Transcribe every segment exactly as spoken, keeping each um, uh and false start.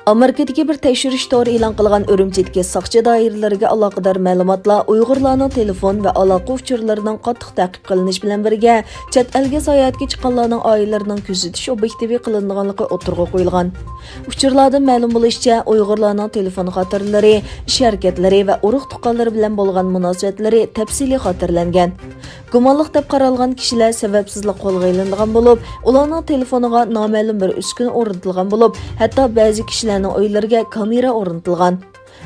ئامېرىكىدىكى بىر تەكشۈرۈش تورى ئېلان قىلغان ئۈرۈمچىدىكى ساقچى دائىرىلىرىگە ئالاقىدار مەلۇماتلار ئۇيغۇرلارنىڭ تېلېفون ۋە ئالاقە ئۇچۇرلىرىنىڭ قاتتىق تەقىب قىلىنىش بىلەن بىرگە، چەت ئەلگە ساياھەتكە چىققانلارنىڭ ئائىلىلىرىنىڭ كۆزىتىش ئوبيېكتىۋى قىلىنىدىغانلىقى ئوتتۇرىغا قويۇلغان. ئۇچۇرلاردىن مەلۇم بولۇشىچە، ئۇيغۇرلارنىڭ تېلېفون خاتىرىلىرى، ئىش ھەرىكەتلىرى ۋە ئۇرۇق-تۇغقانلىرى بىلەن بولغان مۇناسىۋەتلىرى تەپسىلىي خاتىرىلەنگەن. گۇمانلىق دەپ قارالغان كىشىلەر سەۋەبسىزلا قولغا ئېلىنىدىغان بولۇپ، ئۇلارنىڭ تېلېفونىغا نامەلۇم بىر ئۈسكۈنە ئورنىتىلغان بولۇپ، ھەتتا بەزى كىشىلەرنىڭ ئۆيلىرىگە كامېرا ئورنىتىلغان.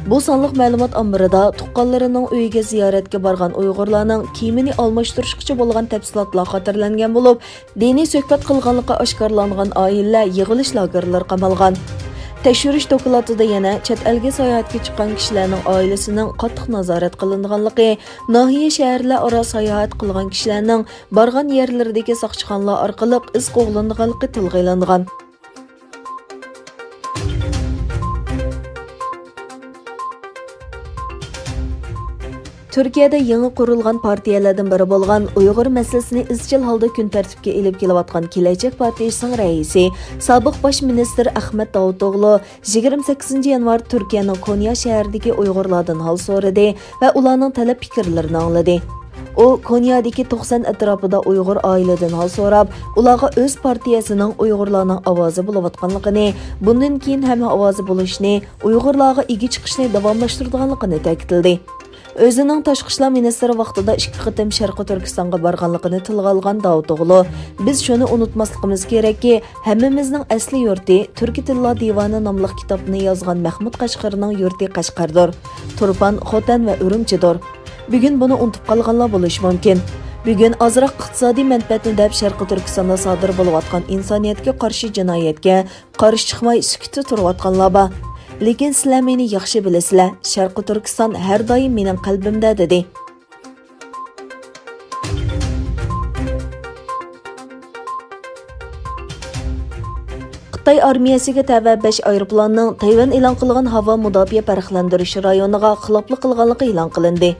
بۇ سانلىق مەلۇمات ئامبىرىدا تۇغقانلىرىنىڭ ئۆيىگە زىيارەتكە بارغان ئۇيغۇرلارنىڭ كىيىمىنى ئالماشتۇرۇشقىچە بولغان تەپسىلاتلار خاتىرىلەنگەن بولۇپ، دىنىي سۆھبەت قىلغانلىقى ئاشكارىلانغان ئائىلىلەر يىغىلىش لاگېرلىرىغا قامالغان. تەكشۈرۈش دوكلاتىدا يەنە چەت ئەلگە ساياھەتكە چىققان كىشىلەرنىڭ ئائىلىسىنىڭ قاتتىق نازارەت قىلىنىدىغانلىقى، ناھىيە، شەھەرلەر ئارا ساياھەت قىلغان كىشىلەرنىڭ بارغان يەرلىرىدىكى ساقچىخانىلار ئارقىلىق ئىز قوغلىنىدىغانلىقى تىلغا ئېلىنغان. تۈركىيەدە يېڭى قۇرۇلغان پارتىيەلەردىن بىرى بولغان ئۇيغۇر مەسىلىسىنى ئىزچىل ھالدا كۈن تەرتىپكە ئېلىپ كېلىۋاتقان كېلەچەك پارتىيىسىنىڭ رەئىسى، سابىق باش مىنىستىر ئەخمەت داۋۇتئوغلۇ يىگىرمە سەككىزىنچى يانۋار تۈركىيەنىڭ كونيا شەھىرىدىكى ئۇيغۇرلاردىن ھال سورىدى ۋە ئۇلارنىڭ تەلەپ پىكىرلىرىنى ئاڭلىدى. ئۇ كونيادىكى توقسان ئەتراپىدا ئۇيغۇر ئائىلىدىن ھال سوراپ، ئۇلارغا ئۆز پارتىيەسىنىڭ ئۇيغۇرلارنىڭ ئاۋازى بولۇۋاتقانلىقىنى، بۇندىن كېيىن ھەممە ئاۋازى بولۇشنى، ئۇيغۇرلارغا ئىگە چىقىشنى داۋاملاشتۇرىدىغانلىقىنى تەكىتلىدى. ئۆزىنىڭ تاشقى ئىشلار مىنىستىرى ۋاقتىدا ئىككى قېتىم شەرقىي تۈركىستانغا بارغانلىقىنى تىلغا ئالغان داۋۇتئوغلۇ، بىز شۇنى ئۇنتۇماسلىقىمىز كېرەككى، ھەممىمىزنىڭ ئەسلى يۇرتى تۈركىي تىللار دىۋانى ناملىق كىتابنى يازغان مەھمۇد قەشقەرنىڭ يۇرتى قەشقەردۇر، تۇرپان، خوتەن ۋە ئۈرۈمچىدۇر. بۈگۈن بۇنى ئۇنتۇپ قالغانلار بولۇشى مۇمكىن. بۈگۈن ئازراق ئىقتىسادىي مەنپەئەتنى دەپ شەرقىي تۈركىستاندا سادىر بولۇۋاتقان ئىنسانىيەتكە قارشى جىنايەتكە قارشى چىقماي سۈكۈتتە تۇرۇۋاتقانلار بار. لېكىن سىلەر مېنى ياخشى بىلىسىلەر، شەرقىي تۈركىستان ھەر دائىم مېنىڭ قەلبىمدە، دېدى. خىتاي ئارمىيەسىگە تەۋە بەش ئايروپىلاننىڭ تەيۋەن ئېلان قىلغان ھاۋا مۇداپىئە پەرقلەندۈرۈش رايونىغا خىلاپلىق قىلغانلىقى ئېلان قىلىندى.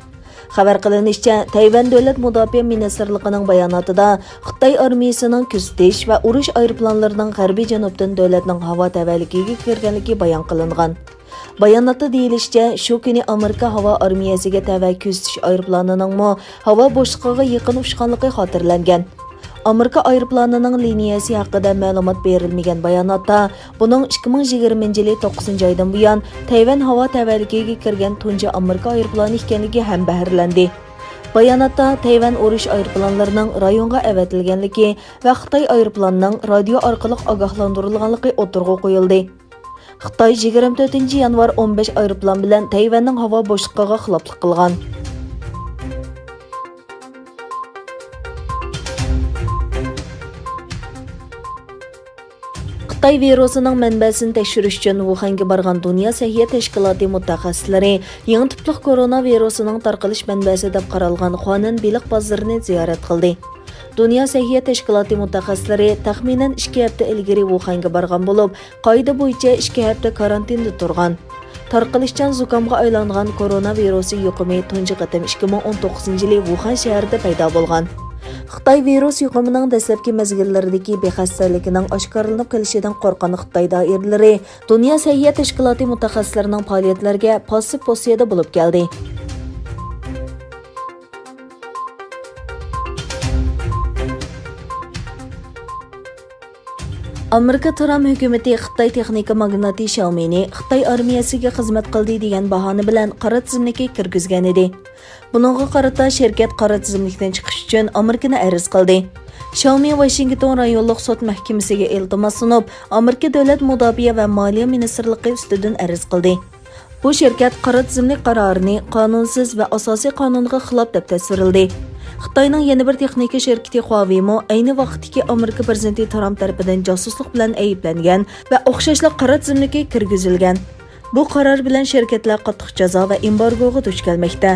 خەۋەر قىلىنىشىچە، تەيۋەن دۆلەت مۇداپىئە مىنىستىرلىقىنىڭ باياناتىدا خىتاي ئارمىيەسىنىڭ كۆزىتىش ۋە ئۇرۇش ئايروپىلانلىرىنىڭ غەربىي جەنۇبتىن دۆلەتنىڭ ھاۋا تەۋەلىكىگە كىرگەنلىكى بايان قىلىنغان. باياناتتا دېيىلىشىچە، شۇ كۈنى ئامېرىكا ھاۋا ئارمىيەسىگە تەۋە كۆزىتىش ئايروپىلانىنىڭمۇ ھاۋا بوشلۇقىغا يېقىن ئۇچقانلىقى خاتىرىلەنگەن. ئامېرىكا ئايروپىلانىنىڭ لىنىيەسى ھەققىدە مەلۇمات بېرىلمىگەن باياناتتا، بۇنىڭ ئىككى مىڭ يىگىرمىنچى يىلى توققۇزىنچى ئايدىن بۇيان تەيۋەن ھاۋا تەۋەلىكىگە كىرگەن تۇنجى ئامېرىكا ئايروپىلانى ئىكەنلىكى ھەمبەھىرلەندى. باياناتتا تەيۋەن ئۇرۇش ئايروپىلانلىرىنىڭ رايونغا ئەۋەتىلگەنلىكى ۋە خىتاي ئايروپىلانىنىڭ رادىيو ئارقىلىق ئاگاھلاندۇرۇلغانلىقى ئوتتۇرىغا قويۇلدى. خىتاي يىگىرمە تۆتىنچى يانۋار ئون بەش ئايروپىلان بىلەن تەيۋەننىڭ ھاۋا بوشلۇقىغا خىلاپلىق قىلغان. خىتاي ۋىرۇسىنىڭ مەنبەسىنى تەكشۈرۈش ئۈچۈن ۋۇخەنگە بارغان دۇنيا سەھىيە تەشكىلاتى مۇتەخەسسىسلىرى يېڭى تىپلىق كورونا ۋىرۇسىنىڭ تارقىلىش مەنبەسى دەپ قارالغان خۇنەن بېلىق بازىرىنى زىيارەت قىلدى. دۇنيا سەھىيە تەشكىلاتى مۇتەخەسسىسلىرى تەخمىنەن ئىككى ھەپتە ئىلگىرى ۋۇخەنگە بارغان بولۇپ، قائىدە بويىچە ئىككى ھەپتە كارانتىندا تۇرغان. تارقىلىشچان زۇكامغا ئايلانغان كورونا ۋىرۇسى يۇقۇمى تۇنجى قېتىم ئىككى مىڭ ئون توققۇزىنچى يىلى ۋۇخەن شەھىرىدە پەيدا بولغان. خىتاي ۋىرۇس يۇقۇمىنىڭ دەسلەپكى مەزگىللىرىدىكى بىخەستەلىكىنىڭ ئاشكارىلىنىپ قېلىشىدىن قورققان خىتاي دائىرىلىرى دۇنيا سەھىيە تەشكىلاتى مۇتەخەسسىسلىرىنىڭ پائالىيەتلىرىگە پاسسىپ پوزىتسىيەدە بولۇپ كەلدى. ئامېرىكا ترامپ ھۆكۈمىتى خىتاي تېخنىكا ماگناتى شياۋمىنى خىتاي ئارمىيەسىگە خىزمەت قىلدى دېگەن باھانە بىلەن قارا تىزىملىككە كىرگۈزگەن ئىدى. بۇنىڭغا قارىتا شىركەت قارا تىزىملىكتىن چىقىش ئۈچۈن ئامېرىكىنى ئەرز قىلدى. شياۋمى ۋاشىنگتون رايونلۇق سوت مەھكىمىسىگە ئىلتىماس سۇنۇپ، ئامېرىكا دۆلەت مۇداپىئە ۋە مالىيە مىنىستىرلىقى ئۈستىدىن ئەرز قىلدى. بۇ شىركەت قارا تىزىملىك قارارىنى قانۇنسىز ۋە ئاساسىي قانۇنغا خىلاپ دەپ تەسۋىرلىدى. خىتاينىڭ يەنە بىر تېخنىكا شىركىتى خۇاۋېيمۇ ئەينى ۋاقىتتىكى ئامېرىكا پىرېزىدېنتى ترامپ تەرىپىدىن جاسۇسلۇق بىلەن ئەيىبلەنگەن ۋە ئوخشاشلا قارا تىزىملىككە كىرگۈزۈلگەن. بۇ قارار بىلەن شىركەتلەر قاتتىق جازا ۋە ئېمبارگوغا دۇچ كەلمەكتە.